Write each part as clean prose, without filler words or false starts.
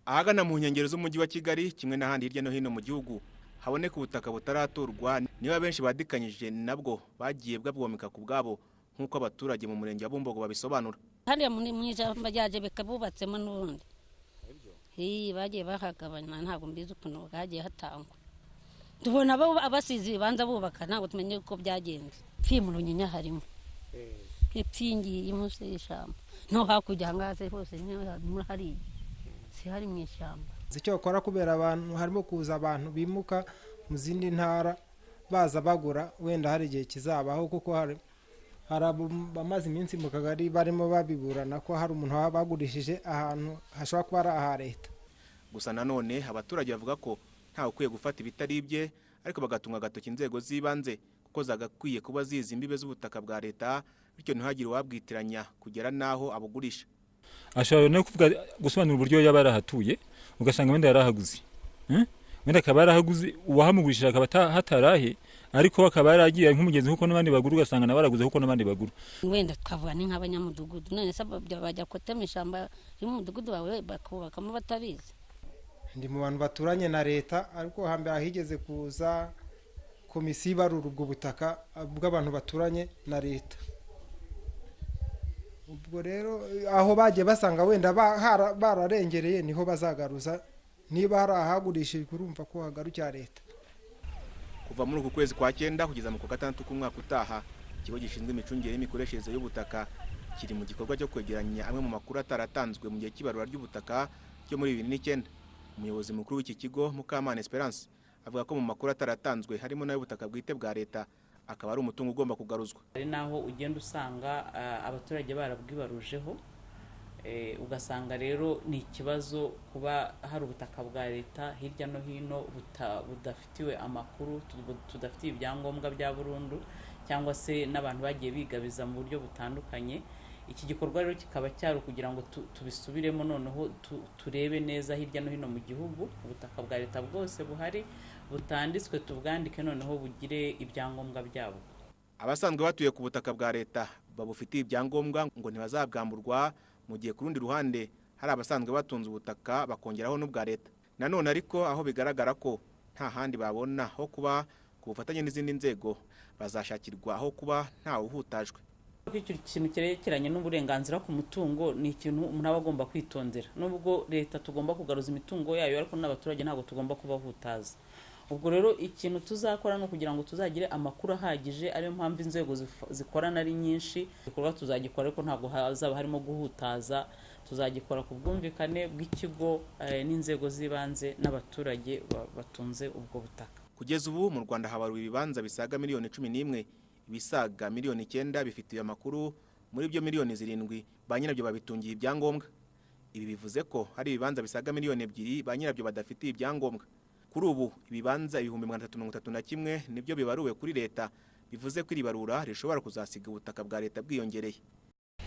Ahagana mu nkengero z'umujyi wa Kigali kimwe n'ahandi hirya no hino mu gihugu haboneka ubutaka butaraturwa, niba benshi badikanyije nabwo bagiye bwabwomeka ku bwabo, nk'uko abaturage mu murenge wa Bumbogo babisobanura. Hariya mu ishyamba rya Jebeka bubatsemo n'ubundi bagiye bahagabanya, ntabwo mbizi ukuntu hagiye hatangwa. Tubona abasize ibibanza bubaka, ntabwo tumenye uko byagenze. Pfi mu Runyinya harimo epfo iyi munsi y'ishyamba, no hakurya aha ngaha hose hariya si hari mu ishyamba. Icyo bakora, kubera abantu harimo kuza abantu bimuka mu zindi ntara baza bagura, wenda hari igihe kizabaho, kuko hari abamaze iminsi mu kagari barimo babiburana ko hari umuntu waba bagurishije ahantu hashobora kuba ari aha leta. Gusa nanone abaturage bavuga ko ntawe ukwiye gufata ibitari ibye, ariko bagatunga agatoki inzego z'ibanze kuko zagakwiye kuba zizi imbibe z'ubutaka bwa leta, bityo ntihagire uwabwitiranya kugera n'aho abugurisha. Ashobora no kuvuga, gusobanura uburyo yaba yarahatuye, ugasanga wenda yarahaguze, wenda akaba yarahaguze, uwahamugurishije akaba hatarahe, ariko akaba yaragiye nk'umugenzi nk'uko n'abandi bagura, ugasanga nawe araguze nk'uko n'abandi bagura. Wenda twavuga ni nk'abanyamudugudu. None se bajya gutema ishyamba riri mu mudugudu wawe bakubakamo batabizi? Ndi mu bantu baturanye na leta, ariko hambere higeze kuza komisiyo ibarura ubwo butaka bw'abantu baturanye na leta. Ubwo rero aho bagiye basanga wenda bararengereye niho bazagaruza. Niba hari ahagurishijwe, urumva ko hagarukira leta. Kuva muri uku kwezi kwa cyenda kugeza mu kwa gatandatu k'umwaka utaha, ikigo gishinzwe imicungire n'imikoreshereze y'ubutaka kiri mu gikorwa cyo kwegeranya amwe mu makuru ataratanzwe mu gihe cy'ibarura ry'ubutaka ryo muri 2009. Umuyobozi mukuru w'iki kigo, Mukamana Esperance, avuga ko mu makuru ataratanzwe harimo n'ay'ubutaka bwite bwa leta, akaba ari umutungo ugomba kugaruzwa. Hari n'aho ugenda usanga abaturage barabwibarujeho, ugasanga rero ni ikibazo kuba hari ubutaka bwa leta hirya no hino budafitiwe amakuru, tudafitiye ibyangombwa bya burundu, cyangwa se n'abantu bagiye bigabiza mu buryo butandukanye. Iki gikorwa rero kikaba cyari ukugira ngo tubisubiremo, noneho turebe neza hirya no hino mu gihugu ubutaka bwa leta bwose buhari butanditswe, tubwandike noneho bugire ibyangombwa byabwo. Abasanzwe batuye ku butaka bwa leta babufitiye ibyangombwa ngo ntibazabwamburwa, mu gihe ku rundi ruhande hari abasanzwe batunze ubutaka bakongeraho n'ubwa leta. Nanone ariko aho bigaragara ko nta handi babona ho kuba, ku bufatanye n'izindi nzego bazashakirwa aho kuba ntawe uhutajwe. Icyo kintu cyerekeranye n'uburenganzira ku mutungo ni ikintu umuntu aba agomba kwitondera. Nubwo leta tugomba kugaruza imitungo yayo, ariko n'abaturage ntabwo tugomba kubahutaza. Ubwo rero ikintu tuzakora ni ukugira ngo tuzagire amakuru ahagije, ariyo mpamvu inzego zikorana ari nyinshi. Igikorwa tuzagikora, ariko ntabwo hazaba harimo guhutaza. Tuzagikora ku bwumvikane bw'ikigo n'inzego z'ibanze n'abaturage batunze ubwo butaka. Kugeza ubu mu Rwanda habaruwe ibibanza bisaga miliyoni 11. Ibisaga miliyoni 9 bifitiwe amakuru, muri byo miliyoni 7 ba nyirabyo babitungiye ibyangombwa. Ibi bivuze ko hari ibibanza bisaga miliyoni 2 ba nyirabyo badafitiye ibyangombwa. Kuri ubu ibibanza 331,000 nibyo bibaruwe kuri leta, bivuze ko iri barura rishobora kuzasiga ubutaka bwa leta bwiyongereye.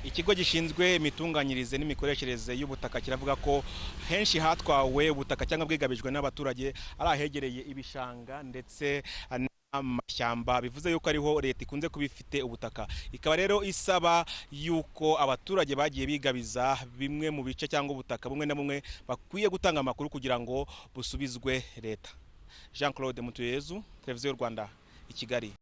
Ikigo gishinzwe imitunganyirize n'imikoreshereze y'ubutaka kiravuga ko henshi hatwawe ubutaka cyangwa bwigabijwe n'abaturage ari ahegereye ibishanga ndetse n'amashyamba, bivuze yuko ariho leta ikunze kuba ifite ubutaka. Ikaba rero isaba yuko abaturage bagiye bigabiza bimwe mu bice cyangwa ubutaka bumwe na bumwe bakwiye gutanga amakuru kugira ngo busubizwe leta. Jean Claude Mutuyezu, Televiziyo y'u Rwanda, i Kigali.